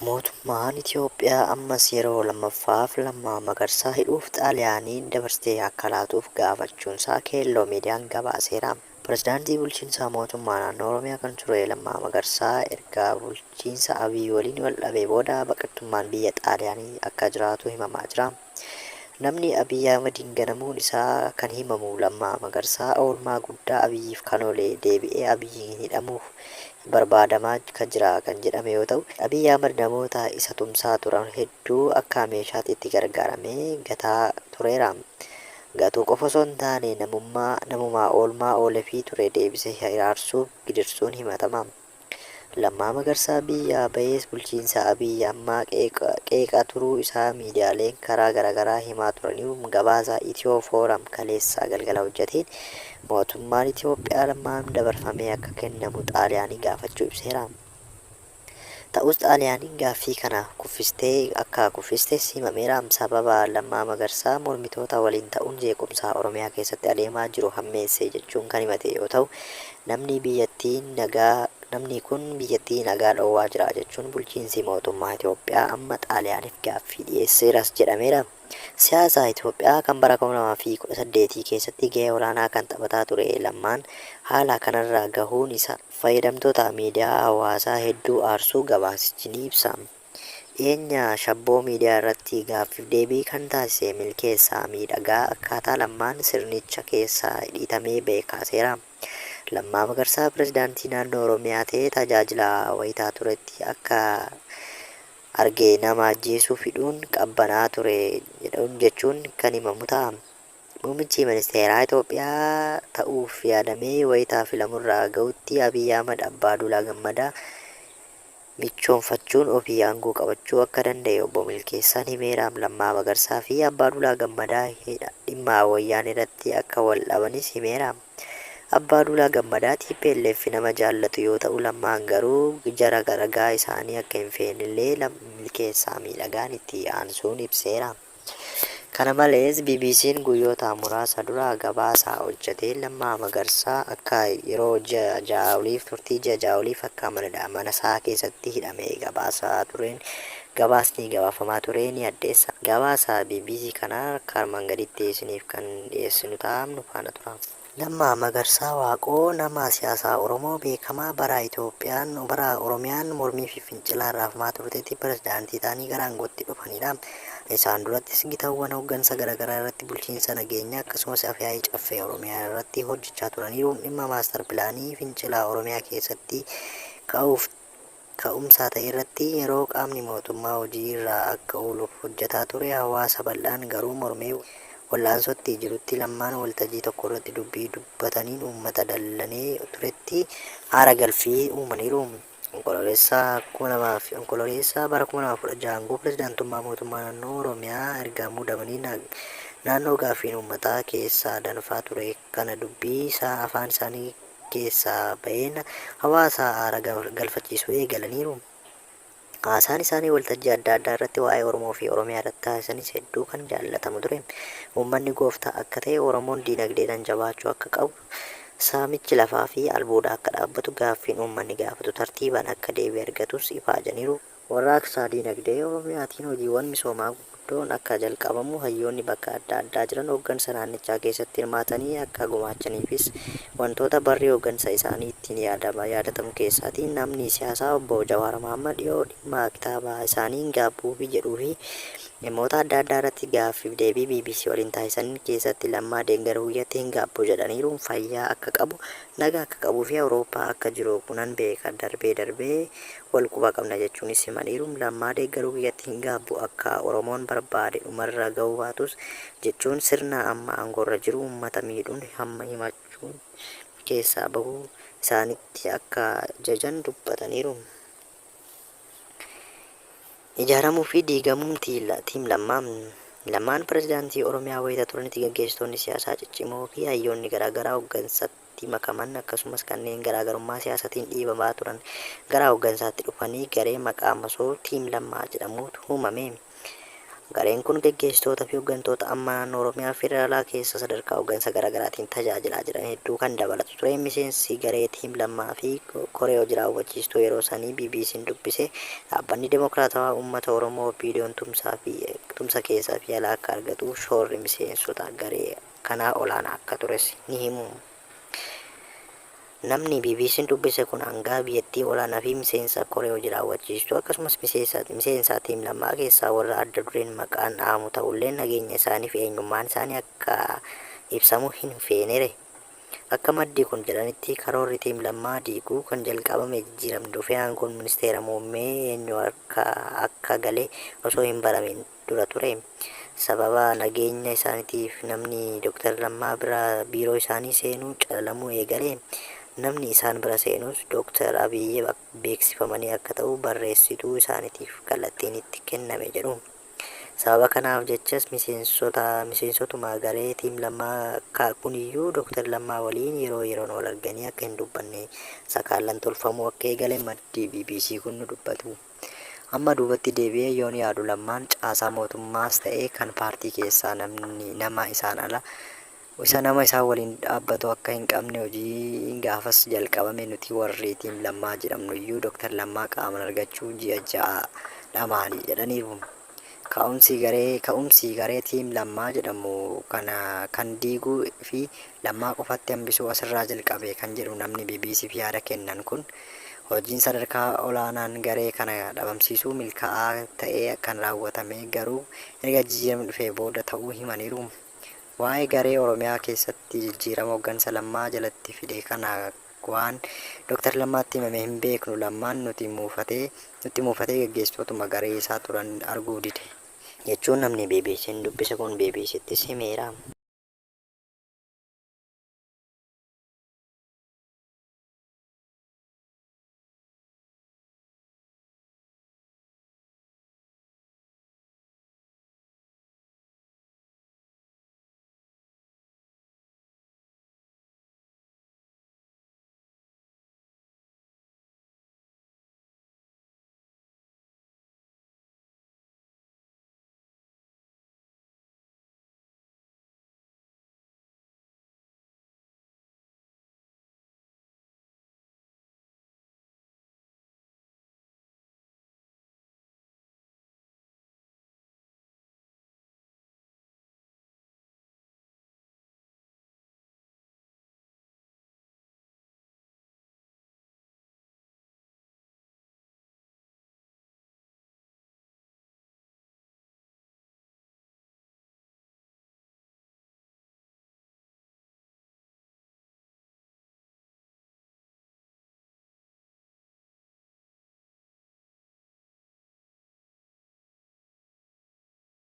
Mootummaan Itoophiyaa ammas yeroo lammaffaaf Lammaa Magarsaa hidhuuf Xaaliyaaniin dabarsitee akka laatuuf gaafachuunsaa Keelloo Miidiyaan gabaaseera. Pirezidaantii Bulchiinsa Mootummaa Naannoo Oromiyaa kan ture Lammaa Magarsaa erga bulchiinsa Abiy waliin waldhabee booda baqattummaan biyya Xaaliyaanii akka jiraatu himamaa jira. Namni Abiy Ahimadiin ganamuun isaa kan himamu Lammaa Magarsaa oolmaa guddaa Abiyyiif kan oole deebi'ee Abiyyiin hidhamuuf barbaadamaa jira kan jedhame yoo ta'u, Abiy Ahimad namoota isa tumsaa turan hedduu akka meeshaatti itti gargaaramee gataa tureera. Gatuu qofa osoo hin taane namummaa namumaa oolmaa oolefii ture deebisee hiraarsuuf gidirsuun himatama. Lammaa Magarsaa biyyaa bahees bulchiinsa Abiy ammaa qeeqaa turuu isaa miidiyaaleen karaa garaagaraa himaa turaniiru. Gabaasa Itiyoo Fooram kaleessa galgala hojjeteen mootummaan Itoophiyaa Lammaan dabarfamee akka kennamu Xaaliyaanii gaafachuu ibseera. Ta'us Xaaliyaaniin gaaffii kana kuffistee akka kuffistes himameera. Sababa Lammaa Magarsaa mormitoota waliin ta'uun jeequmsa Oromiyaa keessatti adeemaa jiru hammeesse jechuun kan himate yoo ta'u, namni biyyattiin nagaa namni kun biyyattii nagaa dhoowwaa jira jechuun bulchiinsi mootummaa Itoophiyaa amma Xaaliyaaniif gaaffii dhiyeesseeras jedhameera. Siyaasa Itoophiyaa kan bara 2018 keessatti gahee olaanaa kan taphataa ture Lammaan haala kanarra gahuun isaa fayyadamtoota miidiyaa hawaasaa hedduu aarsuu gabaasichi ni ibsa. Dhiyeenya Shabboo Miidiyaa irratti gaaffiif deebii kan taasise Milkeessaa Miidhagaa akkaataa Lammaan sirnicha keessaa dhiitamee bahe kaaseera. Lammaa Magarsaa pirezidaantii naannoo Oromiyaa ta'ee tajaajilaa wayitaa turetti akka arge nama ajjeesuuf hidhuun qabbanaa ture jechuun kan himamu ta'a. Muummichi ministeeraa Itoophiyaa ta'uuf yaadamee wayita filamurra gahutti Abiy Ahmad Abbaa Duulaa Gammadaa michoomfachuun ofii aangoo qabachuu akka danda'e Obbo Milkeessaan himeera. Lammaa Magarsaa fi Abbaa Duulaa Gammadaa dhimma Wayyaanee irratti akka wal dhabanis himeera. Abbaa Duulaa Gammadaa tplf nama jaallatu yoo ta'u Lammaan garuu jara ragaa isaanii akka hin feenellee Milkeessaa Miidhagaan itti aansuun ibseera. Kana malees BBC'n guyyoota muraasa dura gabaasa hojjeteen Lammaa Magarsaa akka yeroo ji'a ja'a oliif turtii ji'a ja'a oliif akka manasaa keessatti hidhame gabaasaa tureen gabaasni gabaafamaa ture ni addeessa. Gabaasa BBC kana akka armaan gaditti isiniif kan dhiyeessinu ta'a nu faana tura. Lammaa Magarsaa Waaqoo nama siyaasaa Oromoo beekamaa bara Itoophiyaan bara Oromiyaan mormii fi fincilaan raafamaa turtetti pirezidaantii ta'anii gara aangootti dhufanidha. Isaan durattis gitawwan hooggansa garaagaraa irratti bulchiinsa nageenyaa akkasumas afyaa'ii caffee Oromiyaa irratti hojjechaa turaniiru. Dhimma maastar pilaanii fincilaa Oromiyaa keessatti ka'uuf ka'umsa ta'e irratti yeroo qaamni mootummaa hojii irra akka ooluuf hojjetaa ture hawaasa bal'aan garuu mormee wal'aansootti jirutti Lammaan waltajjii tokko irratti dubbii dubbataniin uummata dallanee turetti haara galfii uumaniiru. Onkololeessa bara 2016 aangoo pirezidaantummaa mootummaa naannoo Oromiyaa erga muudamanii naannoo gaaffiin uummataa keessaa danfaa ture kana dubbii isaa afaan isaanii keessaa baheen hawaasa aara galfachiisuu eegalaniiru. Haasaan isaanii waltajjii adda addaa irratti waa'ee Oromoo fi Oromiyaa irratti taasisanis hedduu kan jaallatamu ture. Uummanni gooftaa akka ta'e, Oromoon diinagdeedhaan jabaachuu akka qabu, saamichi lafaa fi albuudaa akka dhaabbatu gaaffiin uummanni gaafatu tartiibaan akka deebii argatus ifaajaniiru. Warraaqsa diinagdee Oromiyaatiin hojiiwwan misoomaa gurguddoon akka jalqabamu hayyoonni bakka adda addaa jiran hooggansa naannichaa keessatti hirmaatanii akka gumaachaniifis wantoota barri hooggansa isaanii ittiin yaadatamu keessaati. Namni siyaasaa Obbo Jawaar Mahaammad dhiyoo dhimma kitaaba isaanii Hin Gaabbuufi jedhuufi dhimmoota adda addaa irratti gaaffiif deebii bbc waliin taasisan keessatti Lammaa deeggaruu kiyyatti hin gaabbu jedhaniiru. Fayyaa akka qabu, nagaa akka qabuufi Awurooppaa akka jiru nan beeka. Darbee darbee wal quba qabna jechuunis himaniiru. Lammaa deeggaruu kiyyatti hin gaabbu akka Oromoon barbaade dhumarra gahuu baatus jechuun sirna amma aangoorra jiru uummata miidhuun hamma himachuun keessaa bahuu isaanitti akka jajan dubbataniiru. Ijaaramuu fi diigamuun Tiim Lammaa. Lammaan pirezidaantii Oromiyaa wayita turanitti gaggeessitoonni siyaasaa ciccimoo fi hayyoonni garaagaraa hooggansatti makaman akkasumas kanneen garaagarummaa siyaasatiin dhiibamaa turan gara hooggansaatti dhufanii garee maqaa masoo Tiim Lammaa jedhamutu uumame. Gareen kun geggeessitoota fi hoggantoota amma naannoo Oromiyaa fi Federaalaa keessa sadarkaa hoggansa garaagaraatiin tajaajilaa jiran hedduu kan dabalatu ture. Miseensi garee Tiim Lammaa fi koree hojii raawwachiistuu yeroo sanii BBC'n dubbise Dhaabbanni Dimokiraatawaa Uummata Oromoo OPDOn tumsaa fi tumsa keessaa fi alaa akka argatuuf shoorri miseensota garee kanaa olaanaa akka tures ni himu. Namni BBC'n dubbise kun aanga'aa biyyattii olaanaa fi miseensa koree hoji raawwachiistuu akkasumas miseensaa Tiim Lammaa keessaa warra adda dureen maqaan dhahamu ta'ulleen nageenya isaanii fi eenyummaan isaanii akka ibsamu hin feenere. Akka maddi kun jedhanitti karoorri Tiim Lammaa diiguu kan jalqabame jijjiiramni dhufee aangoon ministeera muummee eenyu harka akka gale osoo hin baramiin dura ture. Sababa nageenya isaanitiif namni Dr. Lammaa bira biiroo isaanii seenuu calalamuu eegale. Namni isaan bira seenus Dr. Abiy beeksifamanii akka ta'u barreessituu isaanitiif kallattiin itti kenname jedhu. Sababa kanaaf jechas miseensota miseensotuma garee Tiim Lammaa kuniyyuu Dr. Lammaa waliin yeroo yeroon wal arganii akka hin dubbanne sakaallan tolfamuu akka eegale maddi bbc kun nu dubbatu. Amma duubatti deebi'ee yoon yaadu Lammaan caasaa mootummaas ta'e kan paartii keessaa namni nama isaan ala isa nama isaan waliin dhaabbatu akka hin qabne hojii gaafas jalqabame nuti warri Tiim Lammaa jedhamnuyyuu Dr. Lammaa qaaman argachuuf ji'a 6 dhamaane jedhaniiru. Ka'umsi garee Ka'umsi garee Tiim Lammaa jedhamu kana kan diiguu fi Lammaa qofatti hambisuu asirraa jalqabe kan jedhu namni BBCf yaada kennan kun, hojiin sadarkaa olaanaan garee kana dhabamsiisuu milkaa'aa ta'ee kan raawwatame garuu erga jijjiiramni dhufee booda ta'uu himaniiru. Waa'ee garee Oromiyaa keessatti jijjiirama hoggansa Lammaa jalatti fide kana waan Dr. Lammaatti himame hin beeknu. Lammaan nuti muufatee nutti muufatee gaggeessitootuma garee isaa turan arguu dide. Jechuun namni BBCn dubbise kun BBCttis himeera.